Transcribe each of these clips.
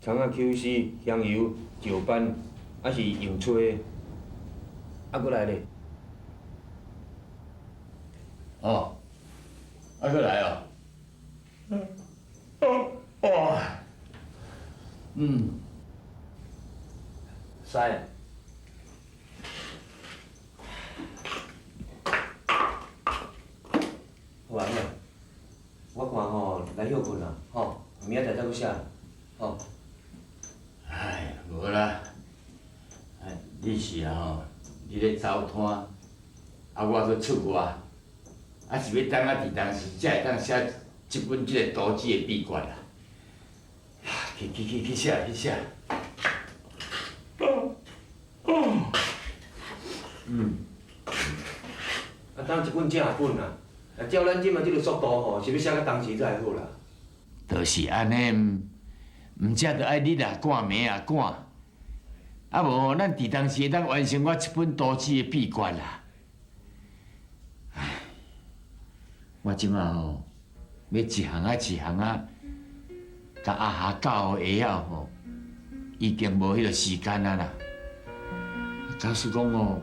蔥仔 QC、香油、石斑，抑是用炊的，啊，閣來咧。哦，啊，閣來哦。哦哦，嗯，師。好啊，好啊，我看吼來歇睏啦，吼，明仔載再閣寫，吼。唉，無啦，哎，你是啊吼，你咧走攤，啊我閣出外，啊是欲等啊佇當時才會當寫這本這個圖紙的秘訣啦。去去去去寫去寫。嗯。啊，當一本正本啊，啊照咱這馬這个速度吼，是欲寫到當時才會好啦。就是按呢，毋才著愛日也趕，暝也趕，啊無吼，咱佇當時會當完成我這本圖紙的秘訣啦。唉，我這馬吼，欲一項仔一項仔，共阿霞教予會曉吼，已經無彼个時間啊啦。假使講吼，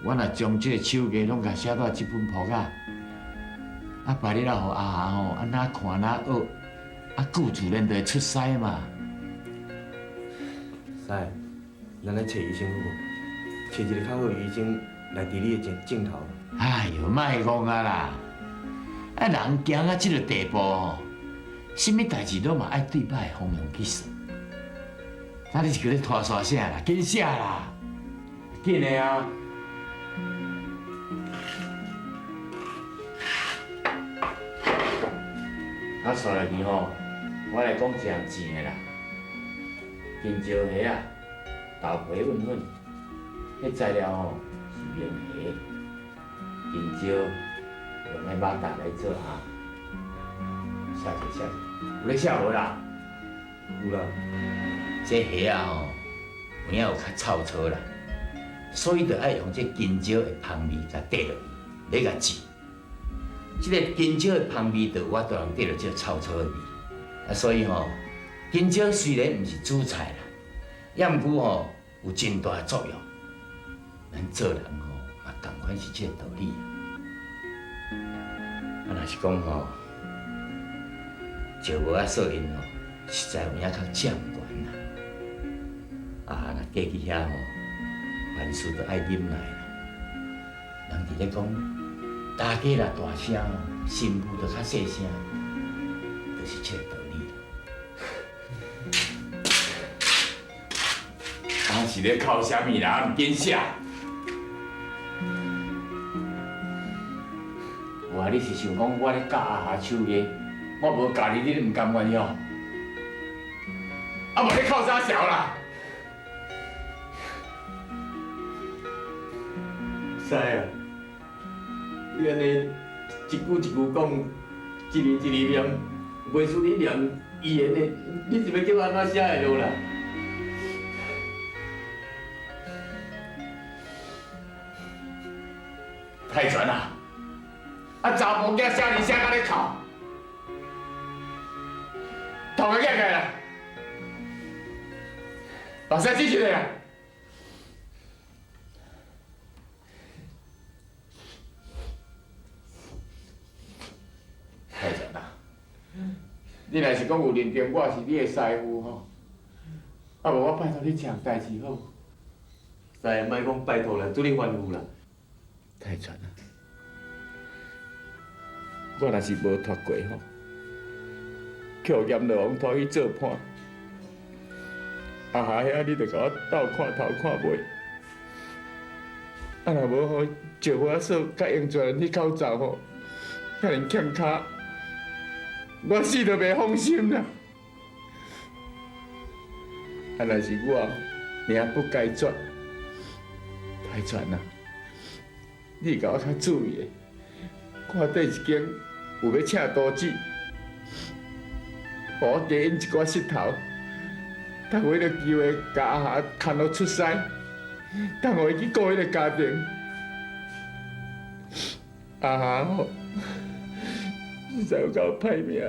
我若將這个手藝攏共寫佇這本簿仔，啊，別日啊，予阿霞吼按怎看怎學，啊，句自然就會出師嘛。師，咱來揣醫生好無？揣一个較好的醫生來治你的症症頭。哎喲，莫講啊啦！啊，人行到這个地步吼，啥物代誌攏嘛愛對歹的方向去算。啊，你是閣咧拖沙啥啦？緊寫啦，緊的啊！啊，紲落去吼，我來講一項錢的啦。金蕉蝦仔、豆皮雲粉，彼材料吼是明蝦、金蕉，用彼肉搭來做啊。寫者寫者，有咧寫無啦？有啦。這蝦仔吼，有影有較臭臊啦，所以就愛用這金蕉的芳味共綴落去，咧共煮。這个金蕉的芳味就有法度通綴著這个臭臊的味。啊，所以吼，金蕉雖然毋是主菜啦，也毋過吼有真大的作用。咱做人吼嘛仝款是這个道理。啊，若是講吼，石無仔嫂𪜶吼，實在有影較佔懸啦。啊，若過去遐吼，凡事都愛忍耐啦。人佇咧講，大家若大聲吼，新婦就較細聲，就是這個道理啦。啊，是咧哭啥物啦？毋緊寫。無啊，你是想講我咧教阿霞手藝，我無教你，你毋甘願喲？啊，無你哭啥潲啦？師啊，你按呢一句一句講，一字一字念，袂輸你念遺言的，你是欲叫我按怎寫會落啦？泰泉啊，啊查某囝寫字寫甲咧哭，頭殼舉起來啦，目屎止一下啦。泰泉啊，你若是講有認定我是你的師父吼，啊無我拜託你一項代誌好無？師，莫講拜託啦，主你吩咐啦。泰泉啊，我若是無脫過吼，予閻羅王拖去做伴，阿霞遐你著共我鬥看頭看尾，啊若無吼，石無仔嫂佮英泉彼口罩吼，遐爾欠跤，我死都袂放心啦。啊若是我命不該絕，泰泉啊！你共我較注意的，看佗一間有欲請徒子，予我加引一寡穡頭，趁彼个機會共阿霞牽予出師，通予伊去顧彼个家庭。阿霞吼，實在有夠歹命。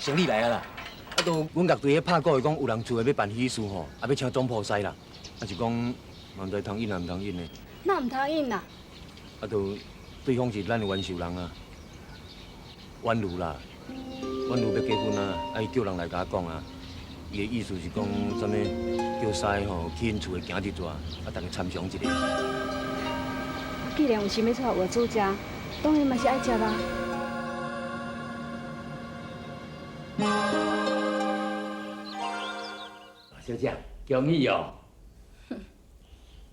生理來啊啦。啊，都阮樂隊彼拍鼓的講，有人厝的欲辦喜事吼，啊欲請總鋪師啦，啊是講嘛毋知通應啊毋通應的。哪毋通應啦？啊，都對方是咱的冤仇人啊，婉如啦，婉如欲結婚啊，啊伊叫人來共我講啊，伊的意思是講啥物叫師吼去𪜶厝的行一逝，啊逐家參詳一下。既然有想欲娶我主家，當然嘛是愛接啊。大小姐，恭喜哦！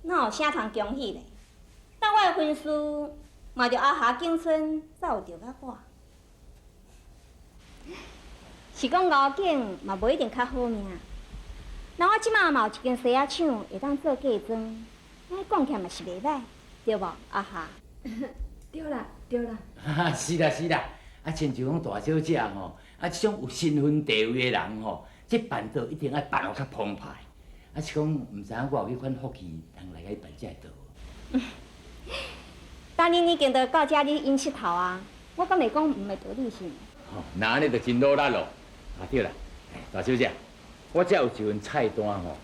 哪有啥通恭喜咧？但我的婚事嘛，著阿霞景春才有著甲我。是講敖景嘛，無一定較好命。那我這馬嘛有一間西仔廠會當做嫁妝，按呢講起來嘛是袂䆀，對無，阿霞？對啦，對啦。是啦是啦，啊，親像講大小姐吼，啊，這種有身份地位的人吼，這辦桌一定愛辦予較澎湃。啊，是講毋知影我有彼款福氣，通來共你辦這个桌。當恁已經都到遮咧𪜶𨑨迌啊，我敢會講毋的道理是？吼，那按呢就真努力咯。啊對啦，大小姐，我這有一份菜單吼，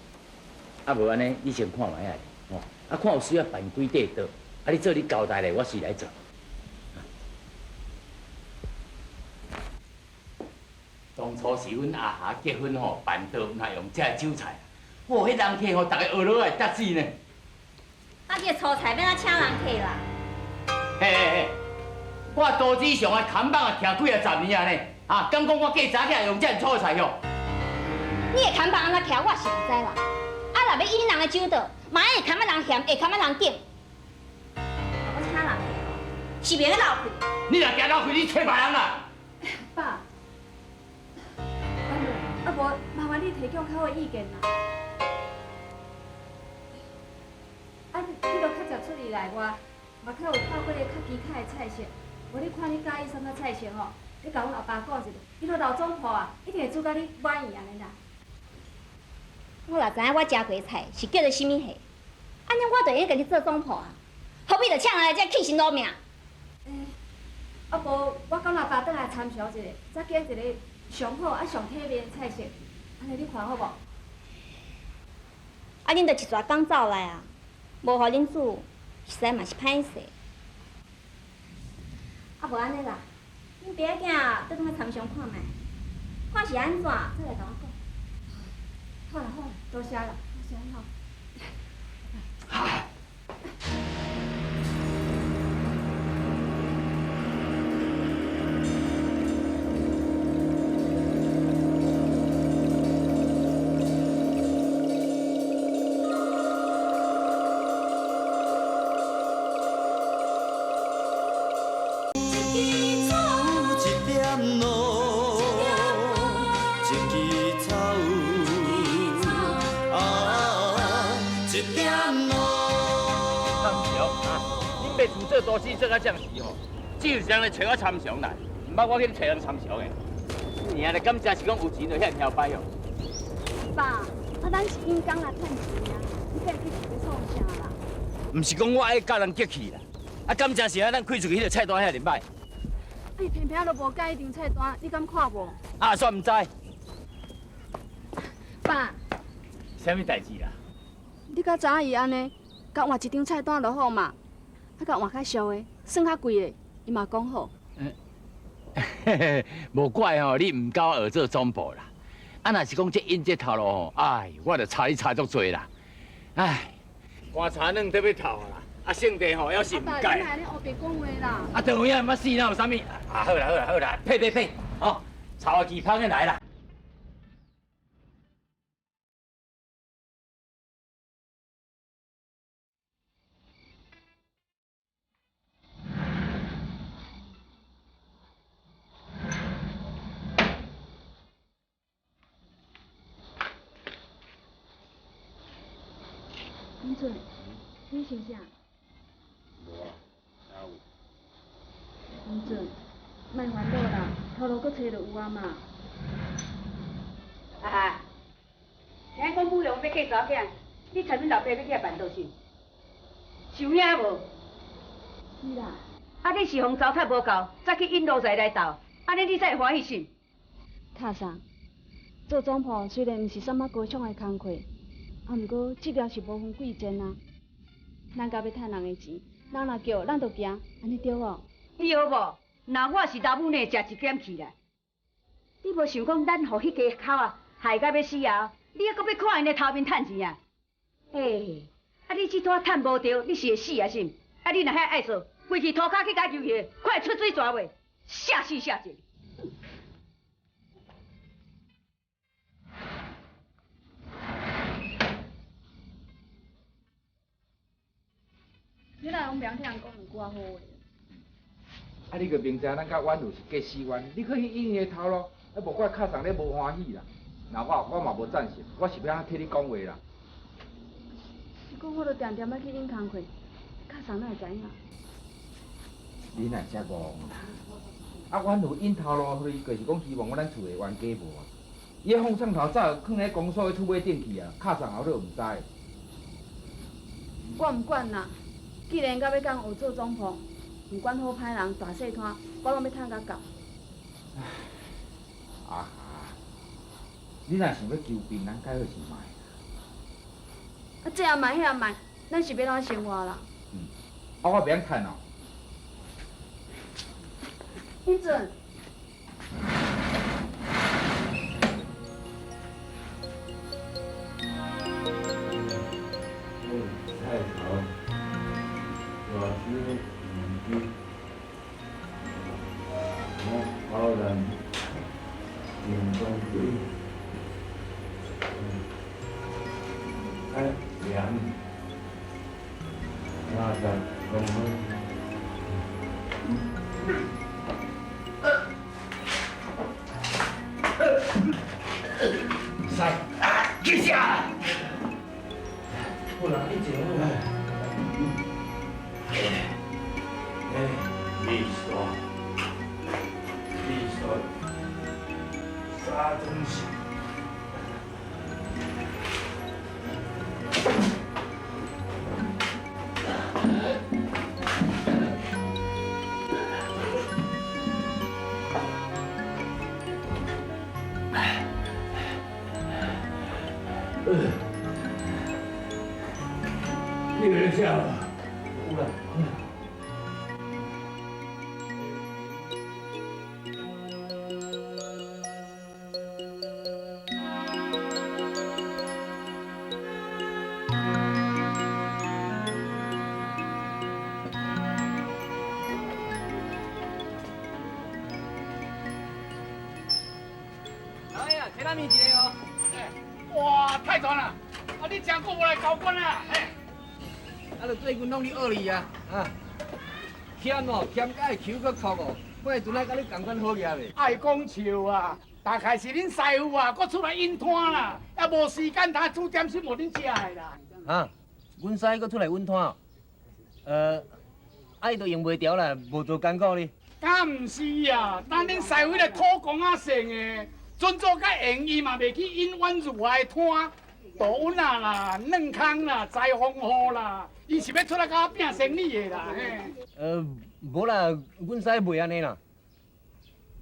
啊無按呢，你先看覓仔吼，啊看有需要辦幾塊桌，啊你做你交代咧，我隨來做。當初是阮阿霞結婚吼，辦桌若用這个酒菜，哇，彼人客吼，逐个學落來得死呢。啊，這个粗菜欲按怎請人客啦？嘿嘿嘿，我刀子上的看板啊，徛幾啊十年啊呢，啊，敢講我嫁查某用這麼粗菜哟？你的看板按怎徛，我是毋知啦。啊，若欲引人的周到，嘛愛會堪仔人嫌，會堪仔人敬。若欲請人客吼，是袂用流氣。你若驚流氣，你揣別人啦。爸，啊無麻煩你提供較好的意見啦。啊，你著較常出去內外，嘛較有看過較奇怪的菜色。無你看你佮意啥物菜色吼？你共阮阿爸講一下，伊著老總鋪啊，一定會煮甲你滿意按呢啦。我若知影我食過的菜是叫做啥物貨，按呢我就會用共你做總鋪啊，何必著請人來遮氣神攞命？欸，啊無，我共阿爸轉來參詳一下，再揀一個上好啊上體面的菜色，按呢你看好無？啊，恁著一逝工走來啊，無予恁煮，實在嘛是歹勢。啊，無按呢啦，恁爸仔囝轉轉來參詳看覓，看是按怎，再來共我講。好啦好啦，多謝啦，多謝你吼。做多事做到這時吼，只有一人來揣我參詳啦，毋捌我去揣人參詳的。爾咧，感謝是講有錢就遐爾擺哦。爸，啊，咱是因工來趁錢啊，你計去是欲創啥啦？毋是講我愛佮人激氣啦，啊，感情是啊，咱開出去彼个菜單遐爾歹。啊，伊偏偏都無佮意張菜單，你敢看無？啊，煞毋知。爸。啥物代志啦？你敢知影伊按呢，共換一張菜單就好嘛？啊，共換較俗的，算較貴的，伊嘛講好。無怪吼，你毋敢學做總鋪啦。啊，若是講這印這頭路吼，哎，我就差你差足濟啦。哎，棺柴軟得欲透啦，啊，聖地吼猶是毋改。爸，你莫按呢烏白講話啦。啊，當有影毋捌死，哪有啥物？啊，好啦好啦好啦，呸呸呸，哦，臭雞芳的來啦。林俊，你想啥？無啊，哪有？林俊，莫煩惱啦，頭路閣揣就有啊嘛。啊，聽講母娘欲嫁查某囝，你參恁老爸欲起來辦桌是？是有影無？是啦。啊，你是予糟蹋無夠，才去引奴才來鬥，按呢你才會歡喜是？卡送做总铺虽然毋是啥物高尚的工课，啊，毋过职业是无分贵贱啊。咱敢欲趁人的钱，人若叫咱就行，按呢对无？你好无？若我是查某呢，食一点气啦。你无想讲咱予彼家口啊害甲欲死啊？你犹阁欲看𪜶的头面趁钱啊？欸，啊你这摊趁无著，你是会死啊是毋？啊你若遐爱做，规气涂跤去共求去，看会出水蛇袂？下死下贱！你哪会拢袂晓听人讲两句仔好话？啊！你阁明知咱佮婉如是结死冤，你去去引伊的头路，啊，无怪敲送你无欢喜啦。若我我嘛无赞成，我是欲按怎替你讲话啦？是讲我著定定欲去引工课，敲送哪会知影？你哪会遮戆啦？啊，婉如引头路，予你，就是讲希望咱厝会冤家无啊？伊彼风送头早就囥佇公所彼厝尾顶去啊，敲送后你毋知？我毋管啦，既然到欲共学做总铺，毋管好歹人大细摊，我拢欲趁甲够。阿霞，你若想欲求平安，较好是莫啦。啊，这也莫，彼也莫，咱是欲按怎生活啦？啊，我袂晓趁哦。英俊。菜头，大水毋记，我偶然成功对，爱盐50公分。三，起下。好啦，你坐好啦。哎，利索，利索，啥东西？你有人笑？有啦。哎呀，切拉面一个哦。哇，太传了！啊，你真久无来交关啊！嘿，啊，就最近拢咧学你啊，啊，欠哦，欠甲会手阁哭哦，我会阵爱佮你仝款好额袂？爱讲笑啊，大概是恁师傅啊，阁出来引摊啦，也无时间通煮点心予恁食的啦。啊，阮师阁出来揾摊哦，啊伊都用袂著啦，无做艰苦哩。敢毋是啊？等恁师傅咧土公仔算的，准做甲闲，伊嘛袂去引阮如来的摊，杜阮啊啦、软空啦、裁缝户啦，伊是欲出来共我拼生意的啦。嘿。无啦，阮师袂按呢啦。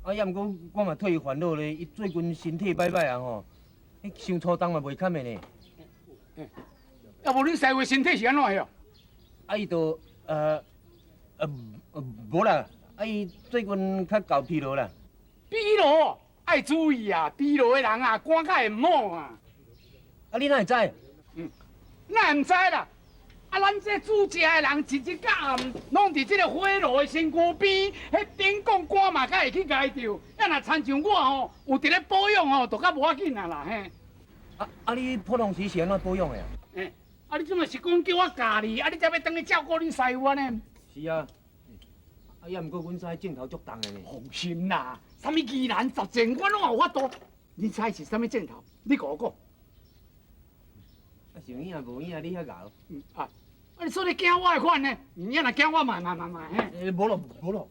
啊，也毋过我嘛替伊烦恼咧，伊最近身体歹歹啊吼，彼伤粗重嘛袂堪的呢。啊，无恁师傅身体是按怎样？啊，伊就无啦，啊，伊最近较厚疲劳啦。疲劳，爱注意啊！疲劳的人啊，肝较会毋好啊。啊，你哪会知？哪会毋知啦？啊，咱这煮食的人，一日到暗拢伫这个火炉的身躯边，彼顶讲肝嘛，较会去挨著。啊，若亲像我吼，有伫咧保养吼，就较无要紧啊啦嘿。啊，你普通时是按怎保养的啊？嘿，啊，你这嘛是讲叫我教你，啊，你才欲转去照顾恁师傅按呢？是啊。啊，也毋过阮师镜头足重的呢。放心啦，啥物疑难杂症，我拢有法度。你猜是啥物症头？你共我讲。啊，是有影无影，你遐𠢕。啊，啊，你说你惊我的款呢？你若惊我嘛嘛嘛嘛嘿。欸，无咯无咯。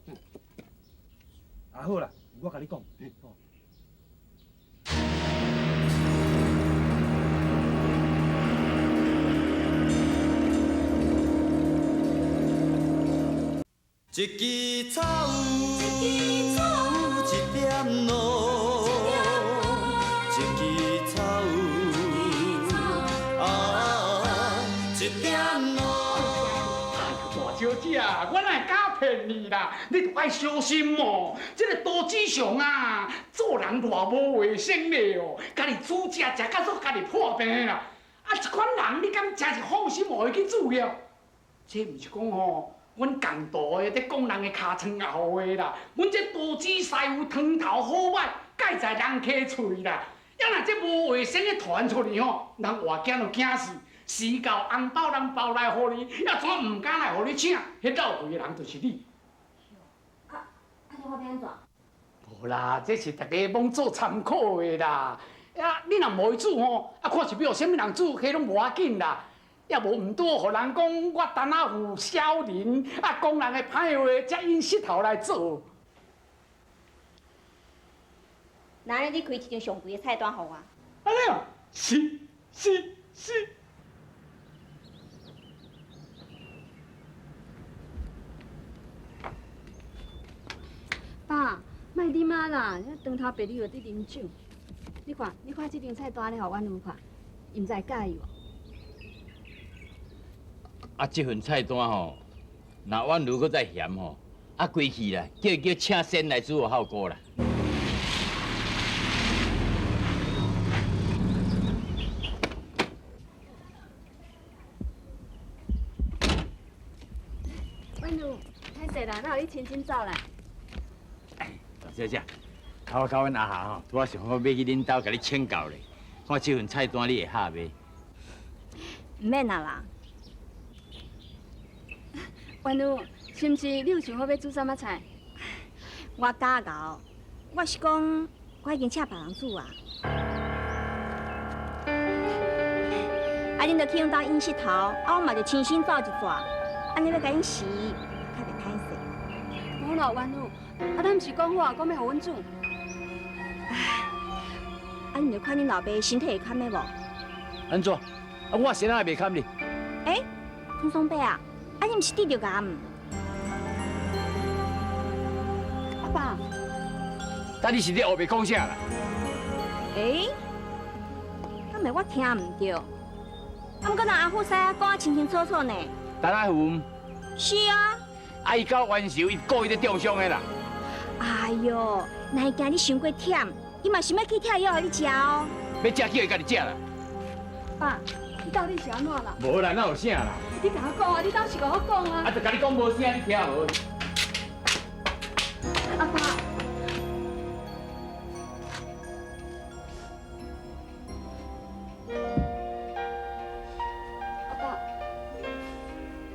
啊好啦，我共你讲。一支草，一点露，点哦。大小姐啊，我哪会敢骗你啦？你著爱小心哦。这个刀子上啊，做人偌无卫生的哦，家己煮食食甲做家己破病啦。啊，这款人你敢真是放心予伊去煮了？这毋是讲吼，阮共道的咧讲人的尻川后话啦。阮这刀子师傅汤头好歹，盖在人客喙啦。啊，若这无卫生的传出去吼，人活惊就惊死。时到红包人包来予你，也怎毋敢来予你请？彼斗肥的人就是你。啊，啊，你我欲按怎？无啦，这是大家罔做参考的啦。啊，你若无伊煮吼，啊，看是欲予啥物人煮，彼拢无要紧啦。也无毋拄予人讲我陈阿富小人，啊，讲人的歹话，才用舌头来做。那按呢，你开一张上贵的菜单予我。按呢哦，是是是。爸，莫啉啊啦，你长头白你又伫啉酒。你看，你看这张菜单咧，予阮女看，伊毋知会佮意无？啊，这份菜单吼，若婉如阁再嫌吼，啊，规气啦，叫伊叫请仙来煮有效果啦。婉如，歹势啦，哪予你清清走啦？大小姐，头仔甲阮阿霞吼，拄仔想讲欲去恁兜共你请教咧，看这份菜单你会合袂？毋免啊啦。婉如，是毋是你有想好欲煮啥物菜？我敢𠢕，我是讲我已经请别人煮啊。啊，恁著去阮兜引舌头，啊，我嘛就亲身走一逝，按呢欲共𪜶食，较袂歹势。无啦，婉如，啊，咱毋是讲好啊，讲欲予阮煮。啊，你著看恁老爸身体会堪的无？按怎？啊，我是哪会袂堪哩？欸，春松伯啊，啊，你毋是得著癌？阿爸，但你是咧乌白讲啥啦？欸，敢会我听毋著？啊，毋过人阿富师讲啊清清楚楚呢。陈阿富？是啊。啊，伊搞冤仇，伊故意咧中伤的啦。哎哟，若会惊你伤过忝，伊嘛想欲去拆药予你食哦。欲食叫伊家己食啦。爸，你到底是按怎啦？无啦，哪有啥啦？你共我讲啊！你当时共我讲啊！啊，就共你讲无啥，你听无？阿爸，阿爸，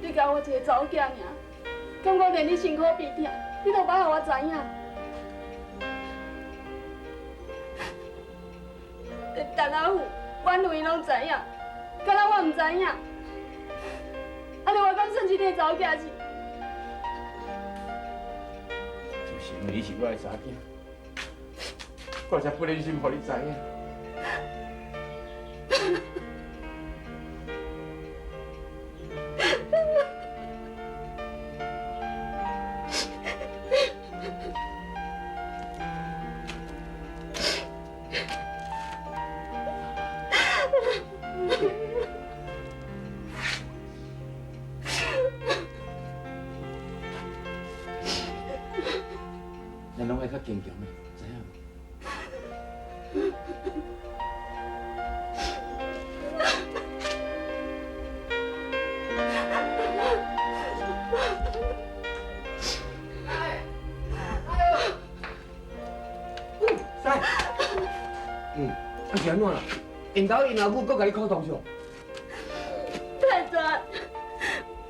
你共我一个查某囝尔，敢讲连你身躯病痛，你都无予我知影。连陈阿富、婉如𪜶拢知影，敢若我毋知影。按呢我敢算是你的查某囝是？就是因为你是我的查某囝，我才不忍心予你知影。咱拢爱较坚强的，知影无？师，啊是按怎啦？𪜶兜𪜶老母阁共你苦当上？太专，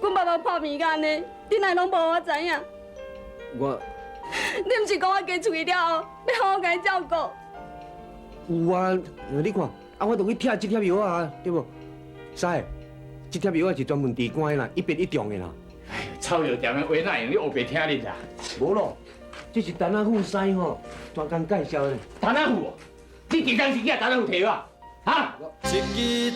阮爸爸破病到按呢，你哪会拢无予我知影？我，你毋是讲我嫁出去了后，欲好好共伊照顾？有啊，你看，啊，我著去拆这帖药啊，对无？师，这帖药仔是专门治肝的啦，一别一中的啦。哎呦，草药店的话哪会用你乌白听哩啦？无咯，这是陈阿富师吼专工介绍的。陈阿富，你伫当时去共陈阿富提药啊？哈？一支